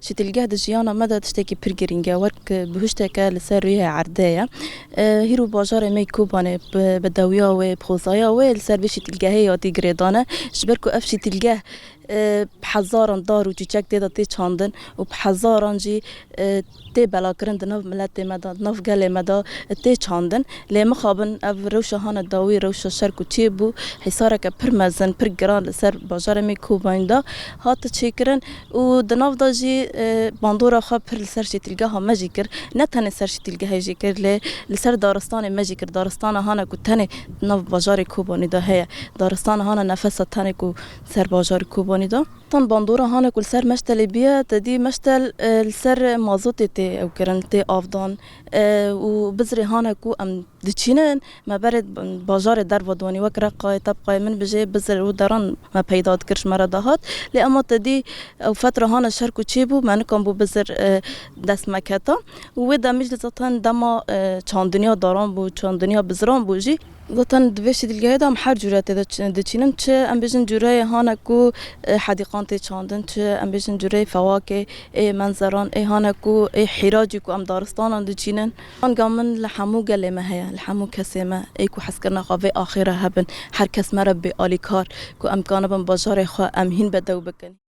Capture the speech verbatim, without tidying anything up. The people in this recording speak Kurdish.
Şîtilgeh di jiyana me de tiştekî pir girîng e, wek bihuşteke li ser rûyê erdê ye. E, hîro bajarê me yê Kobanê bi, bi dewiya wê, bi xwezaya wê li ser vê şîtilgehê hatî girêdane. Ji ber ku ev şîtilgeh, e, bi hezaran dar û çîçek tê de tê çandin û bi hezaran jî, e, tê belakirin di nav miletê me de, di nav gelê me de, e, tê çandin. Lê mixabin ev rewşa hane dawî, rewşa şer ku çêbû, hîsareke pir mezin, pir giran li ser bajarê me yê Kobanê de hate çêkirin û di nav de jî, e, bandora xwe pir li ser şîtilgeha me jî kir. Ne tenê ser şîtilgehê jî kir, lê li ser daristanê me jî kir. Daristana hane ku tenê di nav bajarê Kobanê de heye. Daristana hane nefesa tenê ku ser bajarê Kobanê de. Tan bandora hane ku li ser meştelê bîye, te dî meştel, e, li ser mazotê tê ew kirin, tê avdan, e, û bizirê hane ku em diçînin, me berê bajarê derva danî, wek Reqayê, Tebqayê min bijê bizir û deran me peyda dikir, ji me re dahat. Lê ema te dî ew fetra hane şer ku çêbû, me nikan bû bizir, e, dest me keta. Û wê demî jî zaten dema, e, çandiniya daran bû, çandiniya biziran bû jî. Zaten di vê şîtilgehê de em her cûre tê de çi-, diçînin. Çi em bêjin cûreyê hane ku, e, hedîqan tê çandin, çi em bêjin cûreyê fewakê, ê menzeran, ê hane ku, ê hîracî ku em daristanan diçînin. Banga min li hemû gelê me heye, li hemû kesê me, ê ku hezkirina xwe vê axê re hebin. Her kes me re bê alîkar ku em kanibin bajarê xwe em hîn bedew bikin.